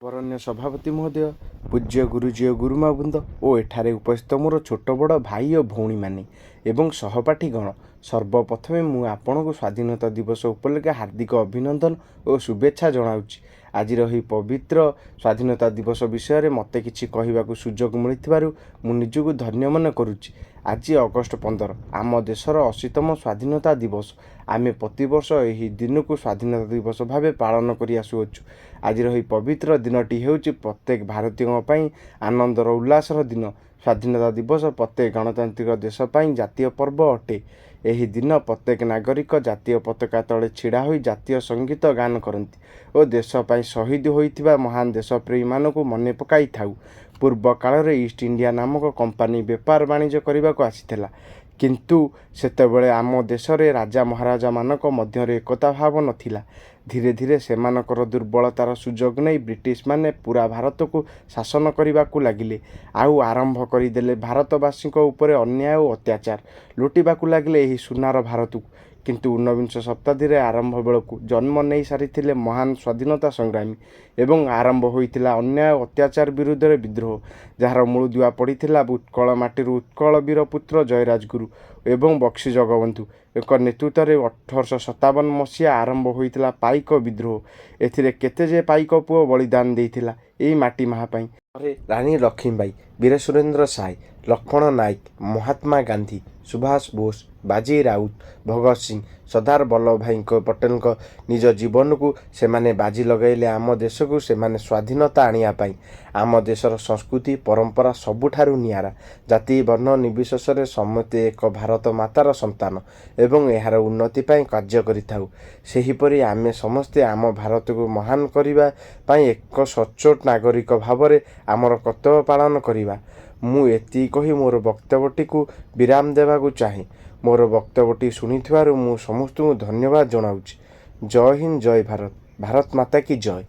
ବରେଣ୍ୟ ସଭାପତି ମହୋଦୟ, ପୂଜ୍ୟ ଗୁରୁଜୀ ଓ ଗୁରୁମାବୃନ୍ଦ ଓ ଏଠାରେ ଉପସ୍ଥିତ ମୋର ଛୋଟ ବଡ଼ ଭାଇ ଓ ଭଉଣୀମାନେ ଏବଂ ସହପାଠୀଗଣ, ସର୍ବପ୍ରଥମେ ମୁଁ ଆପଣଙ୍କୁ ସ୍ୱାଧୀନତା ଦିବସ ଉପଲକ୍ଷେ ହାର୍ଦ୍ଦିକ ଅଭିନନ୍ଦନ ଓ ଶୁଭେଚ୍ଛା ଜଣାଉଛି। ଆଜିର ଏହି ପବିତ୍ର ସ୍ୱାଧୀନତା ଦିବସ ବିଷୟରେ ମୋତେ କିଛି କହିବାକୁ ସୁଯୋଗ ମିଳିଥିବାରୁ ମୁଁ ନିଜକୁ ଧନ୍ୟ ମନେ କରୁଛି। ଆଜି ଅଗଷ୍ଟ 15, ଆମ ଦେଶର 80ତମ ସ୍ୱାଧୀନତା ଦିବସ। ଆମେ ପ୍ରତିବର୍ଷ ଏହି ଦିନକୁ ସ୍ୱାଧୀନତା ଦିବସ ଭାବେ ପାଳନ କରି ଆସୁଅଛୁ। ଆଜିର ଏହି ପବିତ୍ର ଦିନଟି ହେଉଛି ପ୍ରତ୍ୟେକ ଭାରତୀୟଙ୍କ ପାଇଁ ଆନନ୍ଦର ଉଲ୍ଲାସର ଦିନ। ସ୍ୱାଧୀନତା ଦିବସ ପ୍ରତ୍ୟେକ ଗଣତାନ୍ତ୍ରିକ ଦେଶ ପାଇଁ ଜାତୀୟ ପର୍ବ ଅଟେ। ଏହି ଦିନ ପ୍ରତ୍ୟେକ ନାଗରିକ ଜାତୀୟ ପତାକା ତଳେ ଛିଡ଼ା ହୋଇ ଜାତୀୟ ସଙ୍ଗୀତ ଗାନ କରନ୍ତି ଓ ଦେଶ ପାଇଁ ଶହୀଦ ହୋଇଥିବା ମହାନ ଦେଶପ୍ରେମୀମାନଙ୍କୁ ମନେ ପକାଇଥାଉ। ପୂର୍ବ କାଳରେ ଇଷ୍ଟ ଇଣ୍ଡିଆ ନାମକ କମ୍ପାନୀ ବେପାର ବାଣିଜ୍ୟ କରିବାକୁ ଆସିଥିଲା। କିନ୍ତୁ ସେତେବେଳେ ଆମ ଦେଶରେ ରାଜା ମହାରାଜାମାନଙ୍କ ମଧ୍ୟରେ ଏକତା ଭାବ ନଥିଲା। ଧୀରେ ଧୀରେ ସେମାନଙ୍କର ଦୁର୍ବଳତାର ସୁଯୋଗ ନେଇ ବ୍ରିଟିଶମାନେ ପୂରା ଭାରତକୁ ଶାସନ କରିବାକୁ ଲାଗିଲେ ଆଉ ଆରମ୍ଭ କରିଦେଲେ ଭାରତବାସୀଙ୍କ ଉପରେ ଅନ୍ୟାୟ ଓ ଅତ୍ୟାଚାର। ଲୁଟିବାକୁ ଲାଗିଲେ ଏହି ସୁନାର ଭାରତକୁ। କିନ୍ତୁ ଊନବିଂଶ ଶତାବ୍ଦୀରେ ଆରମ୍ଭ ବେଳକୁ ଜନ୍ମ ନେଇ ସାରିଥିଲେ ମହାନ ସ୍ୱାଧୀନତା ସଂଗ୍ରାମୀ ଏବଂ ଆରମ୍ଭ ହୋଇଥିଲା ଅନ୍ୟାୟ ଓ ଅତ୍ୟାଚାର ବିରୁଦ୍ଧରେ ବିଦ୍ରୋହ, ଯାହାର ମୂଳଦୁଆ ପଡ଼ିଥିଲା ଉତ୍କଳ ମାଟିରୁ ଉତ୍କଳ ବୀରପୁତ୍ର ଜୟରାଜଗୁରୁ ଏବଂ ବକ୍ସି ଜଗବନ୍ଧୁ ଏକ ନେତୃତ୍ୱରେ। 1857 ମସିହା ଆରମ୍ଭ ହୋଇଥିଲା ପାଇକ ବିଦ୍ରୋହ। ଏଥିରେ କେତେ ଯେ ପାଇକ ପୁଅ ବଳିଦାନ ଦେଇଥିଲା ଏଇ ମାଟି ମା ପାଇଁ। ରାନୀ ଲକ୍ଷ୍ମୀବାଇ, ବୀର ସୁରେନ୍ଦ୍ର ସାଏ, ଲକ୍ଷ୍ମଣ ନାୟକ, ମହାତ୍ମା ଗାନ୍ଧୀ, ସୁଭାଷ ବୋଷ, ବାଜି ରାଉତ, ଭଗତ ସିଂ, ସର୍ଦ୍ଦାର ବଲ୍ଲଭ ଭାଇଙ୍କ ପଟେଲଙ୍କ ନିଜ ଜୀବନକୁ ସେମାନେ ବାଜି ଲଗାଇଲେ ଆମ ଦେଶକୁ ସେମାନେ ସ୍ୱାଧୀନତା ଆଣିବା ପାଇଁ। ଆମ ଦେଶର ସଂସ୍କୃତି ପରମ୍ପରା ସବୁଠାରୁ ନିଆରା। ଜାତି ବର୍ଣ୍ଣ ନିର୍ବିଶେଷରେ ସମସ୍ତେ ଏକ ଭାରତ ମାତାର ସନ୍ତାନ ଏବଂ ଏହାର ଉନ୍ନତି ପାଇଁ କାର୍ଯ୍ୟ କରିଥାଉ। ସେହିପରି ଆମେ ସମସ୍ତେ ଆମ ଭାରତକୁ ମହାନ କରିବା ପାଇଁ ଏକ ସଚ୍ଚୋଟ ନାଗରିକ ଭାବରେ ଆମର କର୍ତ୍ତବ୍ୟ ପାଳନ କରିବା। ମୁଁ ଏତିକି କହି ମୋର ବକ୍ତବ୍ୟଟିକୁ ବିରାମ ଦେବାକୁ ଚାହେଁ। ମୋର ବକ୍ତବ୍ୟଟି ଶୁଣିଥିବାରୁ ମୁଁ ସମସ୍ତଙ୍କୁ ଧନ୍ୟବାଦ ଜଣାଉଛି। ଜୟ ହିନ୍ଦ, ଜୟ ଭାରତ, ଭାରତ ମାତା କି ଜୟ।